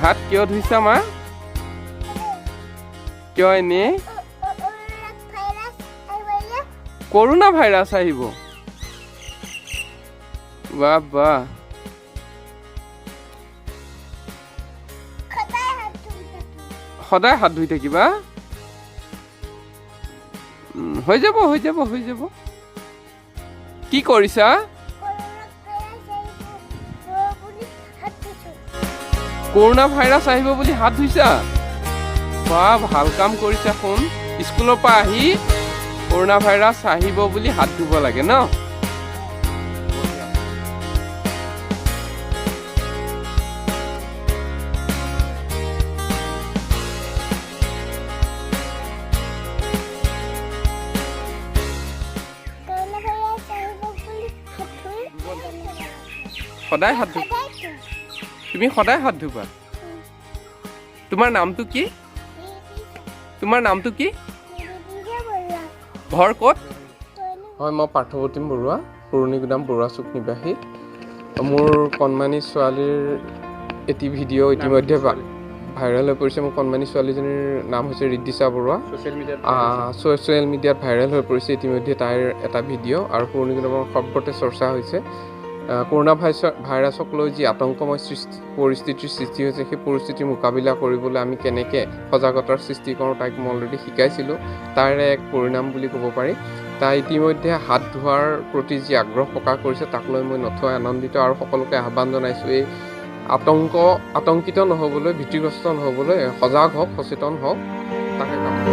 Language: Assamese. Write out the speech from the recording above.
হাত কিয় ধুইছা মা? কিয় এনেই? কৰোণা ভাইৰাছ আহিব। বাহ বাহ, সদায় হাত ধুই থাকিবা। হৈ যাব, হৈ যাব, হৈ যাব। কি কৰিছা? কৰোণা ভাইৰাছ আহিব বুলি হাত ধুইছা? বাহ, ভাল কাম কৰিছা। শুন, স্কুলৰ পৰা আহি কৰোণা ভাইৰাছ আহিব বুলি হাত ধুব লাগে ন? সদায় হাত ধুবা। তুমি সদায় হাত ধুবা। তোমাৰ নামটো কি? তোমাৰ নামটো কি? ঘৰ ক'ত? হয়, মই পাৰ্থপ্ৰতিম বৰুৱা, পুৰণিগুদাম বৰুৱা চুক নিবাসী। মোৰ কণমানি ছোৱালীৰ এটি ভিডিঅ' ইতিমধ্যে ভাইৰেল হৈ পৰিছে। মোৰ কণমানি ছোৱালীজনীৰ নাম হৈছে ৰিদ্দিশা বৰুৱা। ছ'চিয়েল মিডিয়াত ভাইৰেল হৈ পৰিছে ইতিমধ্যে তাইৰ এটা ভিডিঅ' আৰু পুৰণিগুদামৰ সৰ্বতে চৰ্চা হৈছে। কৰোণা ভাইৰাছক লৈ যি আতংকময় পৰিস্থিতিৰ সৃষ্টি হৈছে, সেই পৰিস্থিতিৰ মোকাবিলা কৰিবলৈ আমি কেনেকৈ সজাগতাৰ সৃষ্টি কৰোঁ তাইক মই অলৰেডি শিকাইছিলোঁ। তাৰে এক পৰিণাম বুলি ক'ব পাৰি। তাই ইতিমধ্যে হাত ধোৱাৰ প্ৰতি যি আগ্ৰহ প্ৰকাশ কৰিছে তাক লৈ মই নথৈ আনন্দিত আৰু সকলোকে আহ্বান জনাইছোঁ এই আতংকিত নহ'বলৈ, ভীতিগ্ৰস্ত নহ'বলৈ, সজাগ হওক, সচেতন হওক, তাকে কামনা।